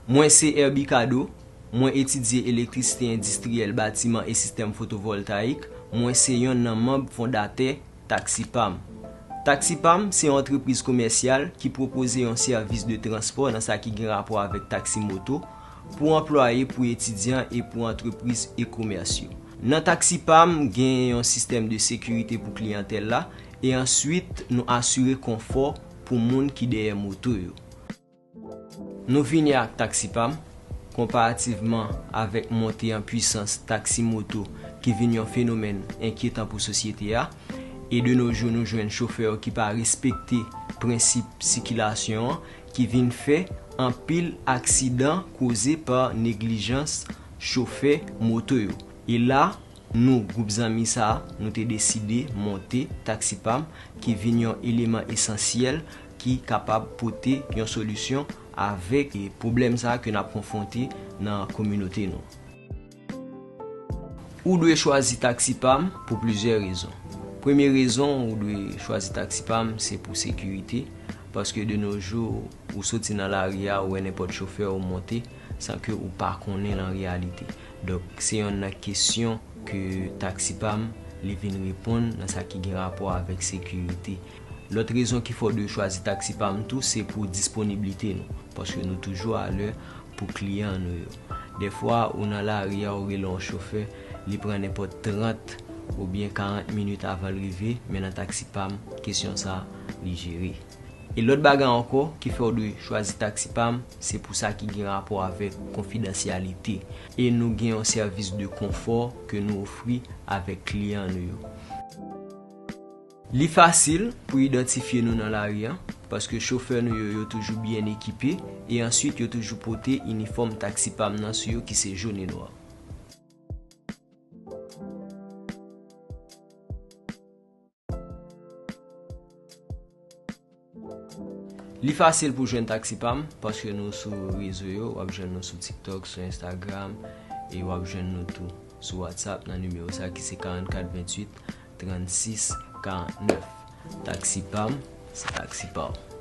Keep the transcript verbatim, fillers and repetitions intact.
Mwen se Herby Cado, mwen etidye elektrisite endistriyèl batiman e sistèm fotovòltayik, mwen se yonn nan manm fondatè Taxi Pam. Taxi Pam se yon antrepriz komèsyal ki pwopoze yon sèvis de transpò nan sa ki gen rapò avèk taksi moto pou anplwaye, pou etidyan e pou antrepriz e komès yo. Nan Taxi Pam, gen yon sistèm de sekirite pou kliyantèl la e answit nou asire konfò pou moun ki dèyè moto yo. Nou vini ak Taxi Pam, konparativman avèk monte an pwisans taksi moto ki vin yon fenomèn enkyetan pou sosyete a, e de no jou nou jwenn chofè yo ki pa respekte prensip sikilasyon an, ki vin fè anpil aksidan koze pa neglijans chofè moto yo. E la, nou, gwoup zanmi sa a, nou te deside monte Taxi Pam, ki vin yon eleman esansyèl ki kapab pote yon solisyon avèk, e, pwoblèm sa a ke n ap konfwonte nan kominote nou. Ou dwe chwazi Taxi Pam pou plizyè rezon. Premye rezon ou dwe chwazi Taxi Pam se pou sekirite, paske de no jou, ou soti nan lari a, ou wè nenpòt chofè, ou monte, san ke ou pa konnen l an reyalite. Donk, se yonn nan kesyon ke Taxi Pam li vin reponn nan sa ki gen rapò avèk sekirite. Lòt rezon ki fè w dwe chwazi Taxi Pam tou, se pou disponiblite nou, paske nou toujou alè pou kliyan nou yo. Dèfwa, ou nan lari a, ou rele yon chofè, li pran nenpòt trant oubyen karant minit avan l rive, men nan Taxi Pam, kesyon sa a, li jere. E lòt bagay ankò ki fè w dwe chwazi Taxi Pam, se pou sa ki gen rapò avèk konfidansyalite. E nou gen yon sèvis de konfò ke nou ofri avèk kliyan nou yo. Li fasil pou idantifye nou nan lari a, paske chofè nou yo, yo toujou byen ekipe, e answit yo toujou pote inifòm Taxi Pam nan sou yo ki se jòn e nwa. Li fasil pou jwenn Taxi Pam, paske nou sou rezo yo, w ap jwenn nou sou TikTok, sou Instagram, e w ap jwenn nou tou sou WhatsApp nan nimewo sa ki se karannkat venntuit trannsis karannèf. Taxi Pam, se taxi pa w.